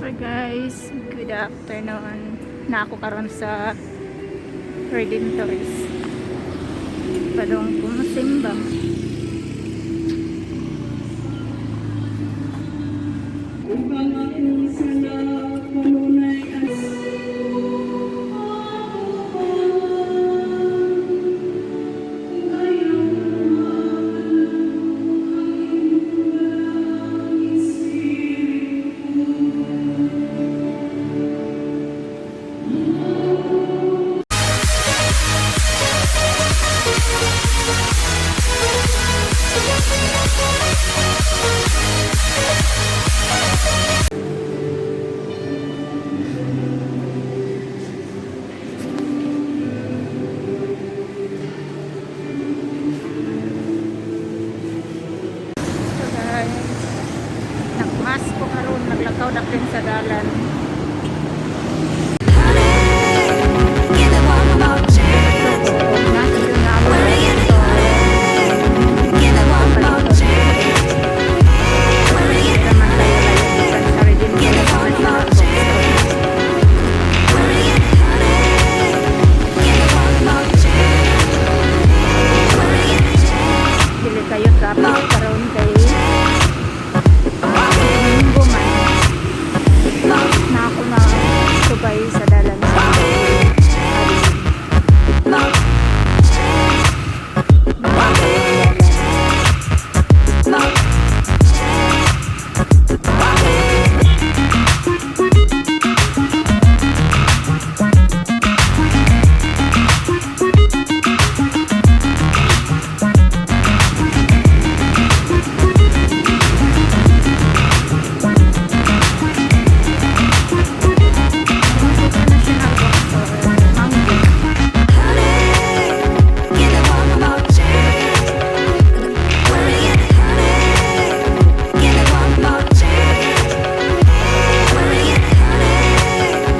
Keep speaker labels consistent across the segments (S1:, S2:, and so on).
S1: Hi guys, good afternoon. Na ako karon sa Redemptorist. Padong ko mosimba.
S2: Upang akong sala kanunay
S1: So guys, nagmas ko karon, naglakaw na din sa dalan.
S3: Give it one more chance.
S1: Nasa yun na ako.
S3: Worry and honey. Give it one more chance. Worry and
S1: Naman tayo layo gikan sa
S3: give it
S1: Redemptorist
S3: one
S1: National
S3: more
S1: Bookstore.
S3: Chance. Worry and honey. Give it one more chance. Worry and
S1: Dili kayo traffic karon kay Domingo man. Na ako na subay sa dalan sa Avenue.
S3: More more.
S1: National Bookstore, Manggo.
S3: Honey, give it one more chance. Worry and honey, give it one more chance. Worry and honey,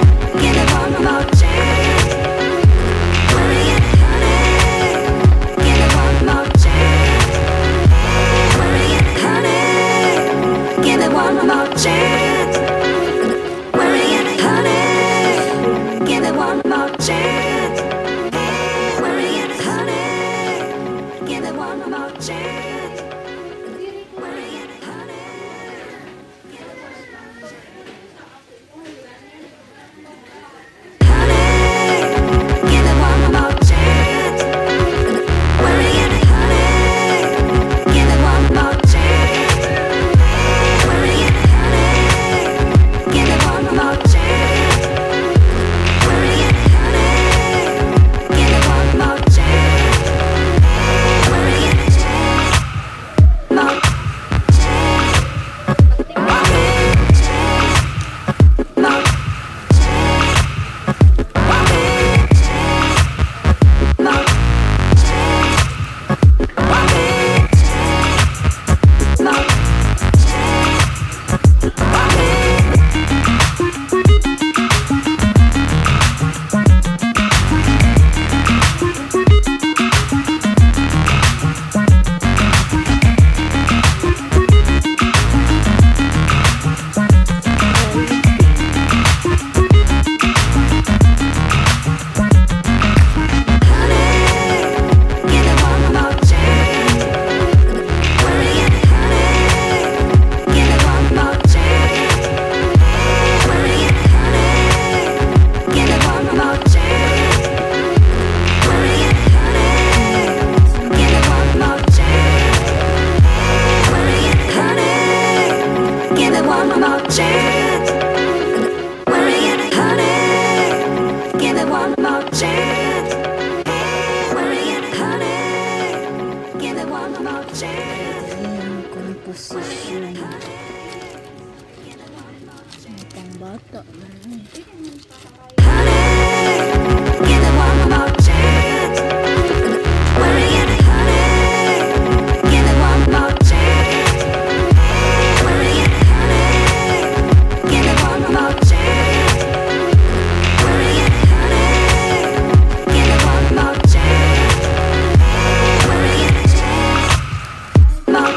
S3: give it one more chance. Worry and honey, give it one more chance. Worry and honey, give it one more chance. Worry and honey, give it one more chance. Worry and honey, give it one more chance. Worry and honey, give it one more chance. Honey, give it one more chance. Worry and honey, give it one more chance. Worry and honey, give it one more chance. Worry and honey, give it one more chance. Worry and more more more more. Honey, give it one more chance. Worry and honey, give it one more chance. Worry and honey, give it one more chance. Worry and honey, give it one more chance. Worry and honey, give it one more chance. Worry and honey, give it one more chance. Worry and honey, give it one more chance.
S1: Ayan, composition. Ang pangbata man eh.
S3: Honey, give it one more chance. Worry and honey, give it one more chance. Worry and honey, give it one more chance. Worry and honey, give it one more chance. Worry and more.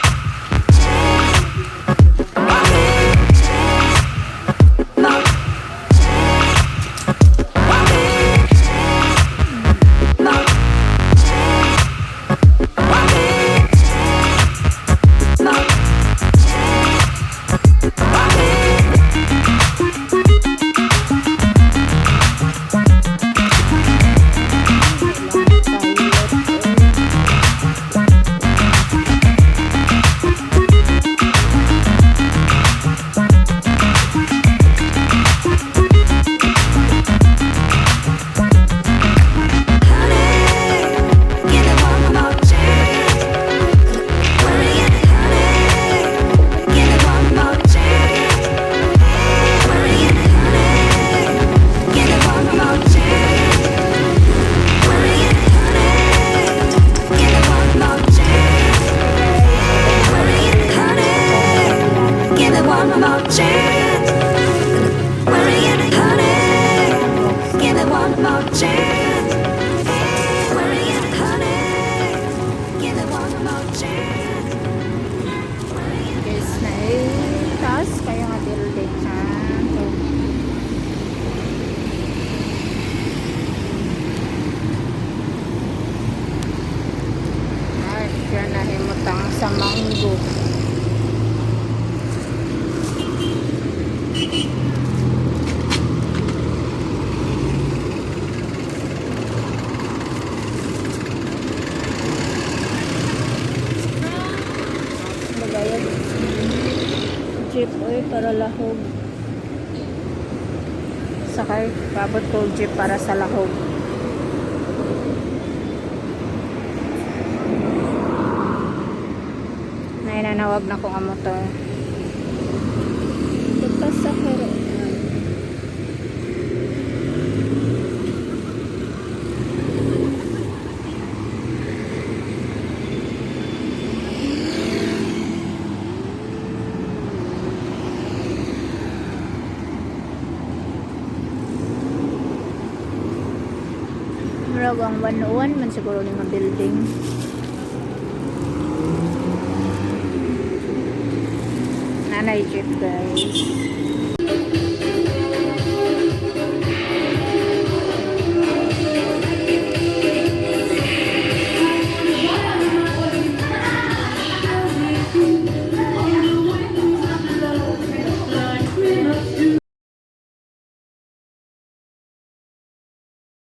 S3: Chance. Worrying, honey. Give it one more chance. Worrying.
S1: Guys, na eh, taas kaya nga building ha. So, ay, siya nahimutang sa mango. Bagayag jeep oy para lahog. Sakay, paabot ko jeep para sa lahog. Nainanawag na ko ang motor. Ito sa heroin. Murag ang 101 man siguro ni nga building. Nanay jeep, guys.